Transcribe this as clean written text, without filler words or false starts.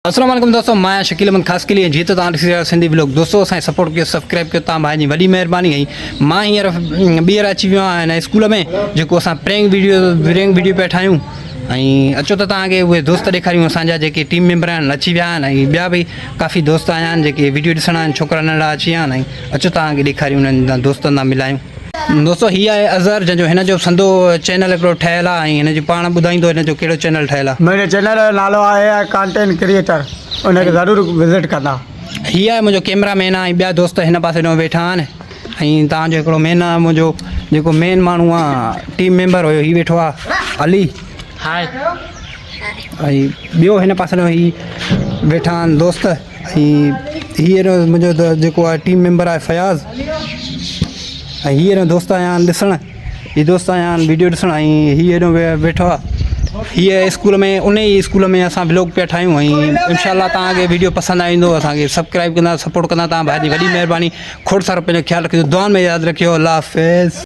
السلام عليڪم دوستو مان آهيان شڪيل احمد خاصخيلي ۽ جيئن ته توهان ڏسي رهيا آهيو سنڌي بلاگ دوستو اسان کي سپورٽ ڪيو سبسڪرائب ڪيو توهان ڀائن جي وڏي مهرباني ۽ مان هينئر ٻيهر اچي ويو آهيان هن اسڪول ۾ جيڪو اسان پرينڪ ويڊيو پرينڪ ويڊيو پيا ٺاهيون ۽ اچو ته توهان کي اهي دوست ڏيکاريون اسان جا جيڪي ٽيم ميمبر آهن اچي ويا آهن ۽ ٻيا به ڪافي دوست آيا آهن جيڪي ويڊيو ڏسڻ آيا آهن ڇوڪرا ننڍڙا اچي ويا آهن ۽ اچو توهان کي ڏيکاريون انهن دوستن سان ملايون. دوستو هي آهي اظهر جنهن جو هن جو سندو چينل هڪڙو ٺهيل آهي ۽ هن جو پاڻ ٻڌائيندو هن جو ڪهڙو چينل ٺهيل آهي. منهنجي چينل جو نالو آهي ڪانٽينٽ ڪريئيٽر ان کي ضرور وزٽ ڪندا. هي آهي منهنجو ڪيمرا مين آهي ۽ ٻيا دوست هن پاسي ڏانهن ويٺا آهن ۽ توهان جو هڪڙو مين آهي منهنجو جيڪو مين ماڻهو آهي ٽيم ميمبر هيو هي ويٺو آهي علي هاء ۽ ٻيو هن پاسي ڏانهن هي ويٺا آهن دوست ۽ هي منهنجو جيڪو آهي ٽيم ميمبر آهي فياض ۽ هي هيڏو دوست آيا آهن ڏسڻ هي دوست آيا آهن ويڊيو ڏسڻ ۽ هي هيڏو ويٺو آهي هي اسڪول ۾ ان ئي اسڪول ۾ اسان بلاگ پيا ٺاهيون ۽ انشاء الله توهان کي ويڊيو پسند ايندو اسان کي سبسڪرائب ڪندا سپورٽ ڪندا توهان ڀاء جي وڏي مهرباني کوڙ سارو پنهنجو خيال رکجو دعائن ۾ ياد رکيو الله حافظ.